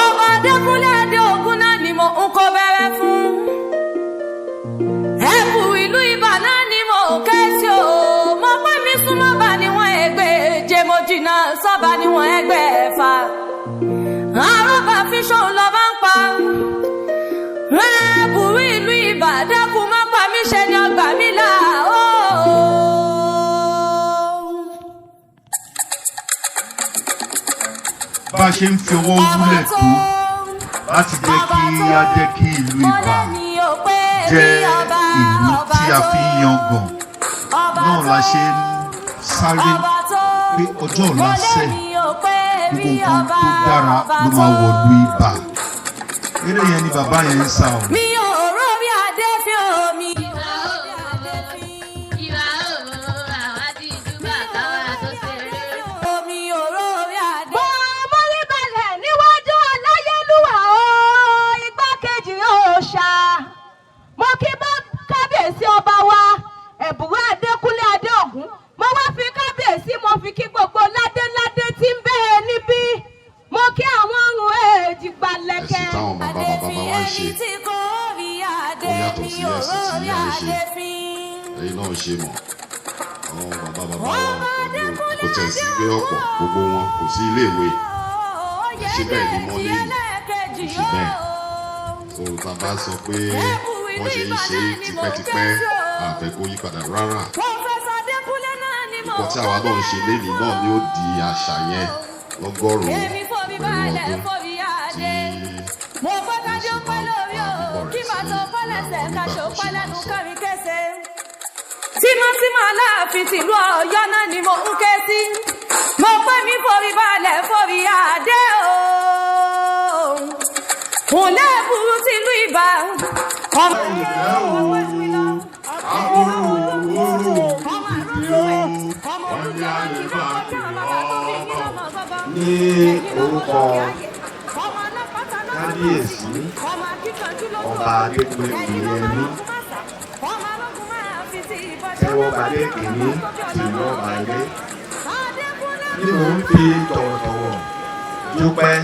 Ọba Adékúnlé Adéògùn náà ni mo ń kó bẹ̀rẹ̀ fún. Ẹ̀bù ìlú Ìbà náà ni mo ké sí o. Mo pẹ́ mi súnmọ́ bá níwọ̀n ẹgbẹ́ jẹ́, mo jìnnà sọ́ba níwọ̀n ẹgbẹ́ ẹ̀fà. Àrọ́bà fi ṣóun lọ bá ń pa. Ẹ̀bù ìlú Ìbà, dákun má pa mí, ṣe ni ọgbà mi là ó. Bá a ṣe ń fi ọwọ́ wúlẹ̀ tó láti jẹ́ kí á jẹ́ kí ìlú Ìbà jẹ́ ìlú tí a fi ń yangàn náà la ṣe ń sáré pé ọjọ́ ọ̀la sẹ̀, gbogbo nǹkan tó dára ló máa wọ̀lú Ìbà. Eré yẹn ni bàbá yẹn ń sá o. Mi ò rórí adé fi omi. Ìbà o, àwa ti júbà káwa tó ṣeré. Omi ò rórí adé. Mo mórí balẹ̀ níwájú aláyélúwà o, igbákejì òòṣà. Mo kí bá kábíyèsí ọba wa, Ẹ̀bùrú Adékúnlé Adéògùn. Mo wá fi kábíyèsí, mo fi kí gbogbo ládéládé tí ń bẹ níbí. Mo kí àwọn ọrùn èjì gbalẹ̀kẹ̀. Ẹ̀sìn táwọn bàbá bàbá wa ń ṣe Adé fi ẹni tí kò rí adé, ó yàtọ̀ mi sí ò ẹ̀sìn tí rórí à ń ṣe. adé fi. Ẹ̀yin náà ṣe mọ̀, àwọn bàbá bàbá wa pẹ̀lú kò tẹ̀ sí pé ọ̀pọ̀ gbogbo wọn kò sí iléèwé ṣe bẹ́ẹ̀ ni wọ́n lé yìí ṣe bẹ́ẹ̀. So tá a bá sọ pé wọ́n ṣe ń ṣe tipẹ́tipẹ́, àfẹ́ kó yí padà rárá. Nǹkan tí àwa náà ń ṣe lénìí náà ni ó di àṣà yẹn lọ́gọ́rùn-ún pẹ̀lú ọdún tí Mo pẹ́ kájú Jésù pẹ́ bá lórí bá o, bíbọ̀ kí rẹ̀ bàtà sí pẹ́ lẹ́sẹ̀ àwọn ká ṣó onígbàgbọ́ pẹ́ ṣe máa lẹ́nu ń sọ. kárí kẹsẹ̀. Tímọ́tímọ́ aláàfin tìlú Ọ̀yọ́ náà ni mo ń ké sí. Mo pẹ́ mi forí balẹ̀ forí adé o. Kùnlé burú tìlú Ìbà. Ọmọ Ní orúkọ kábíyèsí ọba Adékúnlé Oyèyẹmí, Tẹ́wọ́gbadé kìíní tìlú Ọbalé, ni mò ń fi tọ̀wọ̀tọ̀wọ̀ dúpẹ́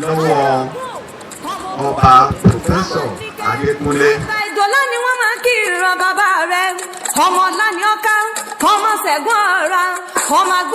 lọ́wọ́ ọba Pòfẹ́sọ̀ Adékúnlé. Ìdọ̀lá ni wọ́n máa ń kí ìran bàbá rẹ̀. Ọmọ ọ̀la ni ọ̀ká, ọmọ ṣẹ̀gbọ́n ọ̀ra, ọmọ agbó.